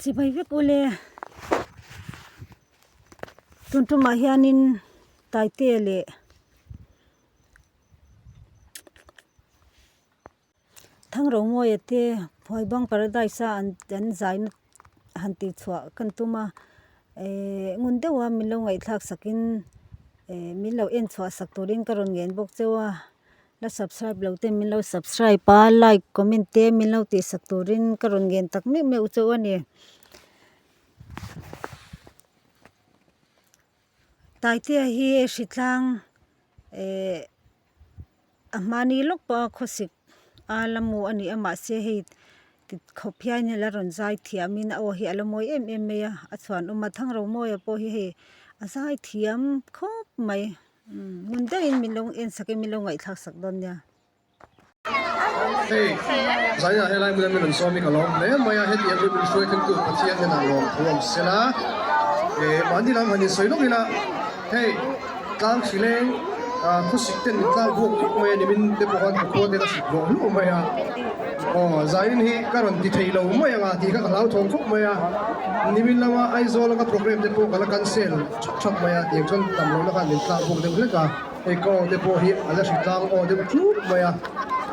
Chibai vek ule tun tumah hianin Taitea leh Thangromawia te Phuaibang Paradise a an an zaina han tih chhuah kan tum a ehh ngun deuha min lo ngaihthlak sakin ehh min lo en chhuah sak turin ka rawn ngen bawk cheu a. La subscribe lo ten min lo subscribe a, like comment te min lo tih sak turin ka rawn ngen tak meuh meuh chauh a ni. Taitea hi hritlang eh a hmani lawk pawh a khawsik a la mu a ni a mahse hei ti khawp hian a la rawn zai thiamin a aw hi a la mawi em em mai a, a chhuanawm a Thangromawia pawh hi hei a zai thiam khawp mai. Ngun deuhin min lo en sak in min lo ngaihthlak sak dawn nia. Hei, zainah helai hmuna min rawn sawm hi ka lawm hle mai a, hetiang hi min hruai thlengtu Pathian hnenah lawm thu awm sela, mahni lam han insawi lawk ila, hei tlang hrileng khawsik ten min tlang buak khawp mai a ni, min te pawh khan ka khua te la sik hlawh hlawh mai a, aw zain hi ka rawn ti thei lo mai ang a tih kha ka hlauthawng khawp mai a, nimin lama Aizawl a ka programme te pawh ka la cancel. Chhak chhak mai a, tiang chuan tam lohna khan min tlak bawk deuh hlek a, hei ka aw te pawh hi a la hri tlang aw deuh ṭup mai a,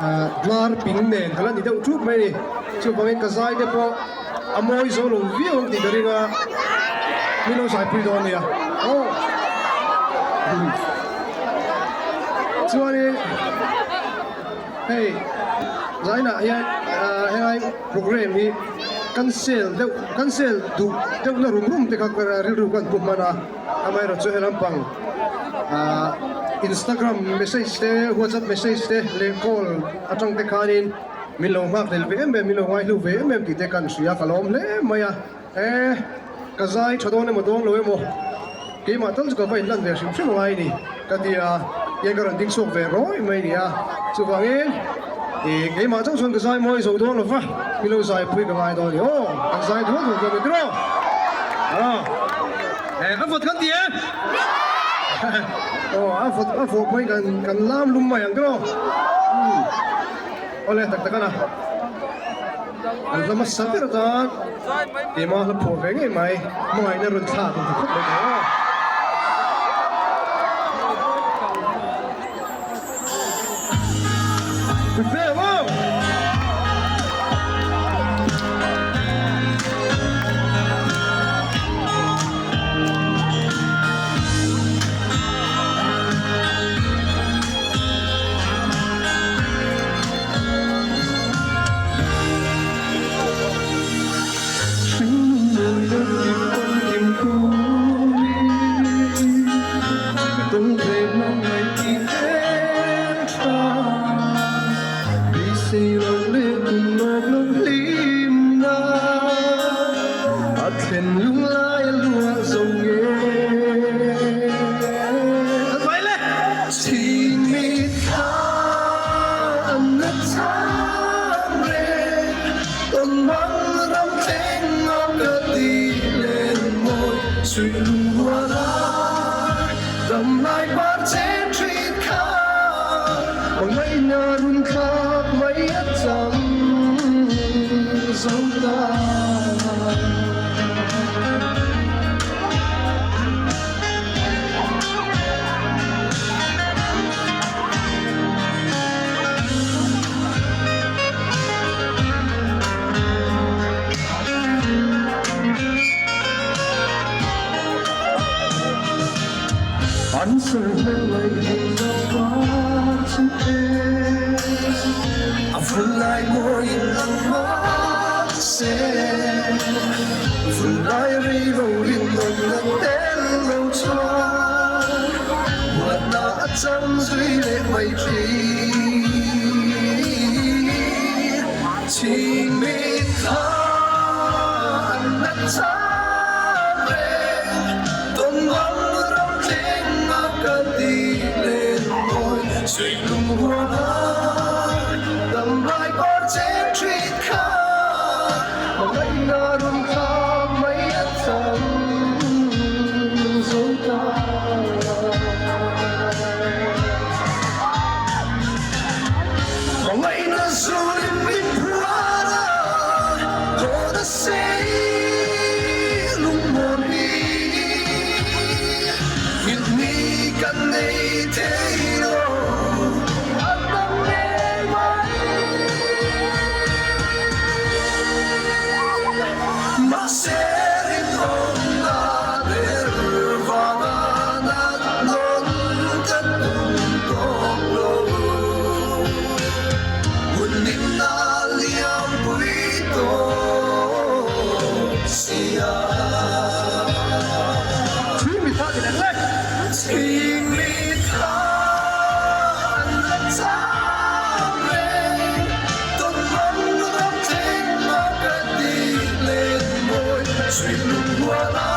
ahh dlar ping nen ka la ni deuh ṭup mai a ni. Chuvangin ka zai te pawh a mawi zo lo viau ang tih ka ring a, min lo zaipui dawn a nia aw. Chuanin hei zainah hian ahh helai programme hi cancel deuh cancel duh deuhna rum rum te kha rilru kan pu hman a, amaherawh chu helampang ahh Instagram message te WhatsApp message te leh call atang te khanin min lo nghak hlel ve em em min lo ngaihlu ve em em tih te kan hria ka lawm hle mai a e ka zai tha dawn emaw dawn lo emaw keimah tal chu ka va inlan ve hrim hrim angai ni ka ti a tiang ka rawn ding chhuak ve rawih mai a ni a chuvangin Ih, keimah chauh chuan ka zai mawi zo dawn lo va, i lo zai pui ka ngai dawn a ni aw, kan zai dual dual dawn a ni tiraw? Aw, eh, a vawt kan ti e? Aw, a vawt, a vawh pawhin kan, kan lam lum mai ang tiraw? Umm, awle, tak tak a na. An hla hmasa ber atan keimah hla phuah ve ngei mai, hmangaihna rawn thlak ang ti khawp mai tawh aw. Mahse rinawmna der vanga nat nawn ka tum tawp lo. Hun hlimna liampui tawp sia. Chhingmi thla an la cham reng, tawn ram ram thleng ma ka ti len mawi, suih lung hual a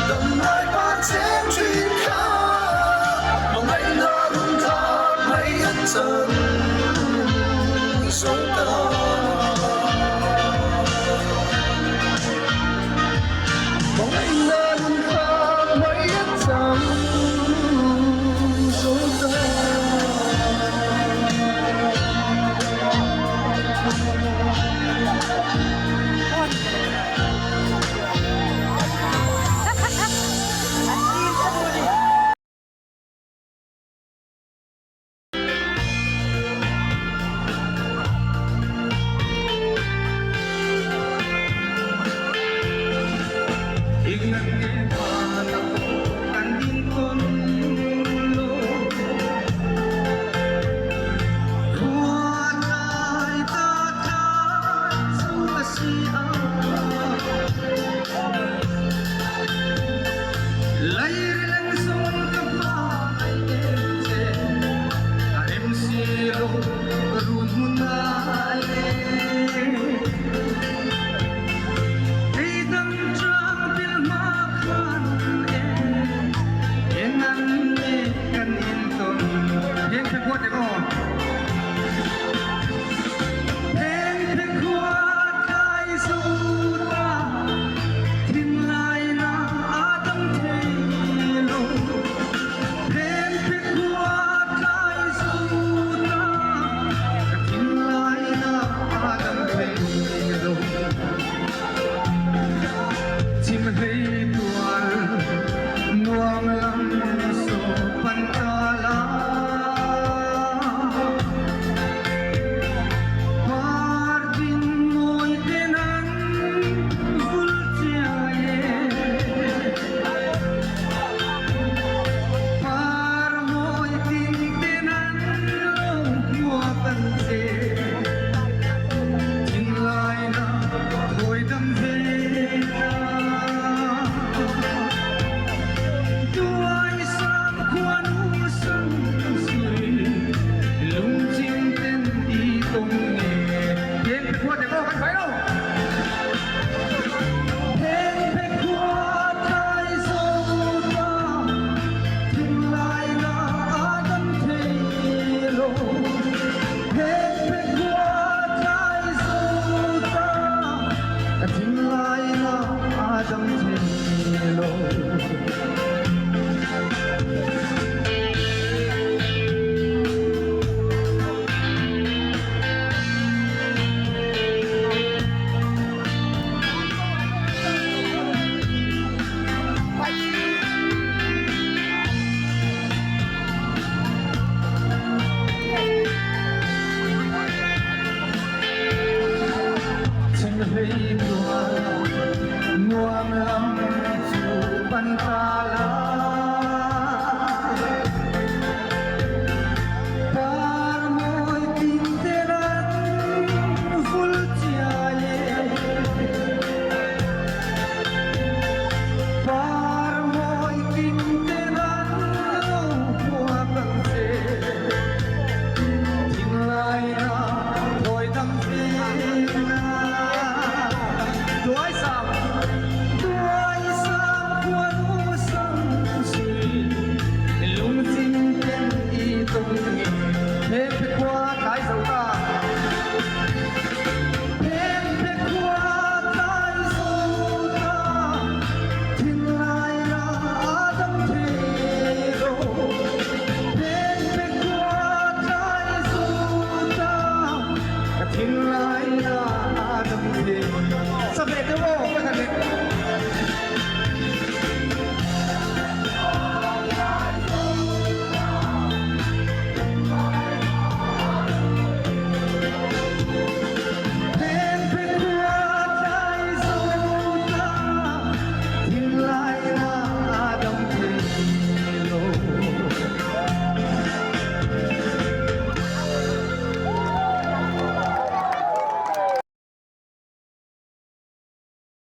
dam lai pa cheng thin kha, hmangaihna run thar mai an chan zo ta. Hmangaihna run thar mai an chan zo ta.